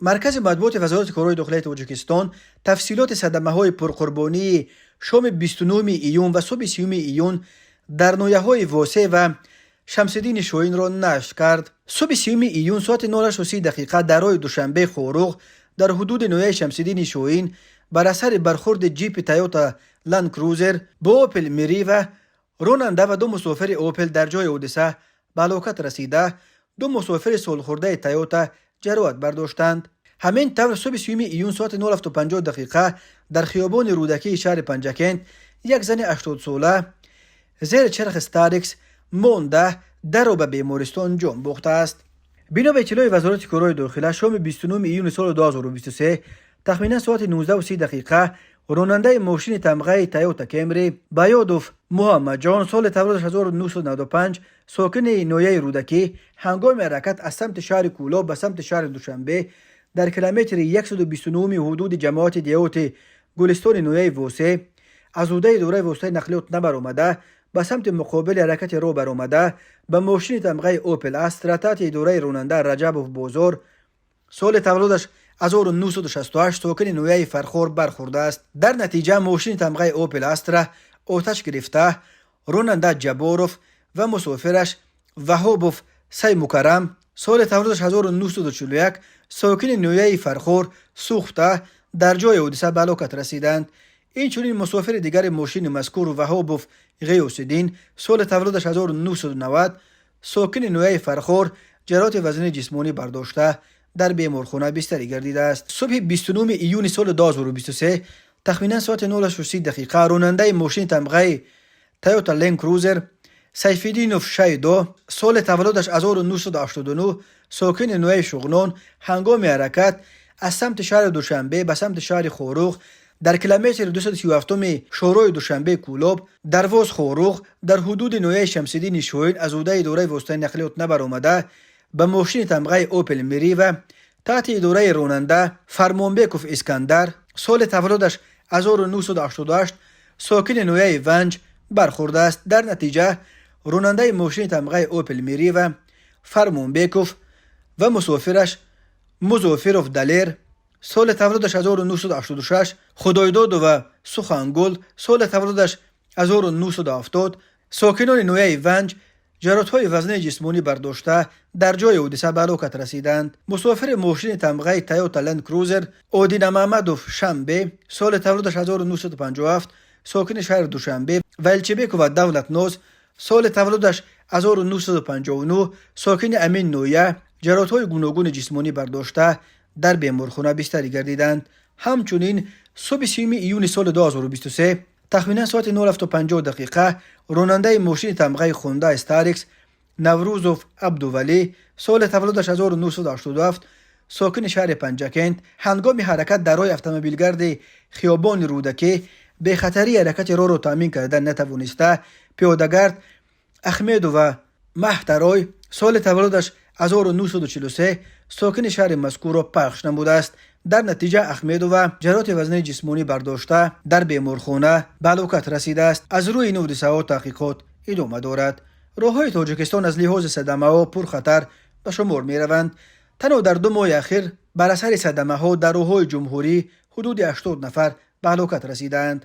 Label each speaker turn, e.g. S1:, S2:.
S1: Маркази матбуоти Вазорати корҳои дохилаи Тоҷикистон тафсилоти садамаҳои пурқурбонии шоми 29 июн ва субҳи 30 июн дар ноҳияҳои Восе ва Шамсиддини Шоҳинро нашр кард. Субҳи 30 июн соати 08:30 дақиқа дар роҳи Душанбе Хоруғ дар ҳудуди ноҳияи Шамсиддини Шоҳин бар асари бархурди ҷипи Тойота Ланд Крузер бо Опел Мирива ронанда ва ду мусофири Опел дар ҷои ҳодиса ба ҳалокат расида, ду мусофири солхӯрдаи Тойота ҷароҳат бардоштанд. Ҳамин тавр, субҳи 30 июн соати 07:50 дақиқа дар хиёбони Рӯдакии шаҳри Панҷакент як зани 80-сола зери чархи Старикс монда, дарро ба бемористон ҷон бохтааст. Бино ба иттилои Вазорати корҳои дохила, шоми 29 июни соли 2023 тахминан соати 19:30 дақиқа ронандаи мошини тамғаи Тойота Кемри Баёдов Муҳаммадҷон, соли таваллудаш 1995, сокини ноҳияи Рӯдакӣ, ҳангоми ҳаракат аз самти шаҳри Кӯлоб ба самти шаҳри Душанбе дар километри 129 ҳудуди ҷамоати деҳоти Гулистони ноҳияи Восе аз ҳудаи идораи воситаи нақлиёт набаромада, ба самти муқобили ҳаракати роҳ баромада, ба мошини тамғаи Опел Астра таҳти идораи ронанда Раҷабов Бозор, соли таваллудаш 1968, сокини ноҳияи Фархор бархӯрдааст. Дар натиҷа мошини тамғаи Опел Астра оташ гирифта, ронанда Ҷабборов ва мусофираш Ваҳобов Саймукаррам, соли таваллудаш 1941, сокини ноҳияи Фархор, сӯхта, дар ҷои ҳодиса ба ҳалокат расиданд. Инчунин мусофири дигари мошини мазкур Ваҳобов Ғиёсиддин, соли таваллудаш 1990, сокини ноҳияи Фархор, ҷароҳати вазнини ҷисмонӣ бардошта, дар беморхона бистарӣ гардидааст. Субҳи 29 июни соли 2023 тахминан соати 08:30 дақиқа ронандаи мошини тамғаи Тойота Ленд Крузер Сайфиддинов Шайдо, соли таваллудаш 1989, сокини ноҳияи Шуғнон, ҳангоми ҳаракат аз самти шаҳри Душанбе ба самти шаҳри Хоруғ дар километри 237 шоҳроҳи Душанбе Кӯлоб, Дарвоз Хоруғ, дар ҳудуди ноҳияи Шамсиддини Шоҳин аз ҳудаи идораи воситаи нақлиёт набаромада, ба мошини тамғаи Опел Мирива таҳти идораи ронанда Фармонбеков Искандар, соли таваллудаш 1988, сокини ноҳияи Ванҷ, бархӯрдааст. Дар натиҷа ронандаи мошини тамғаи Опел Мирива Фармонбеков ва мусофираш Музофиров Далер, соли таваллудаш 1986, Худойдодова Сухангул, соли таваллудаш 1970, сокинони ноҳияи Ванҷ, ҷароҳатҳои вазнини ҷисмонӣ бардошта, дар ҷои ҳодиса ба ҳалокат расиданд. Мусофири мошини тамғаи Тойота Ленд Крузер Одинамамадов Шанбе, соли таваллудаш 1957, сокини шаҳри Душанбе, ва Элчибекова Давлатноз, соли таваллудаш 1959, сокини ҳамин ноҳия, ҷароҳатҳои гуногуни ҷисмонӣ бардошта, дар беморхона бистарӣ гардиданд. Ҳамчунин субҳи 30 июни соли 2023 тахминан соати 07:50 дақиқа ронандаи мошини тамғаи Хундай Старикс Наврӯзов Абдувалӣ, соли таваллудаш 1987, сокини шаҳри Панҷакент, ҳангоми ҳаракат дар роҳи автомобилгарди хиёбони Рӯдакӣ бехатарии ҳаракати роҳро таъмин карда натавониста, пиёдагард Ахмедова Маҳтарой, соли таваллудаш 1943, сокини шаҳри мазкурро пахш намудааст. Дар натиҷа Ахмедова ҷароҳати вазнини ҷисмонӣ бардошта, дар беморхона ба ҳалокат расидааст. Аз рӯи ин ҳодисаҳо таҳқиқот идома дорад. Роҳҳои Тоҷикистон аз лиҳози садамаҳо пурхатар ба шумор мераванд. Танҳо дар 2 моҳи ахир бар асари садамаҳо дар роҳҳои ҷумҳурӣ ҳудуди 80 нафар ба ҳалокат расидаанд.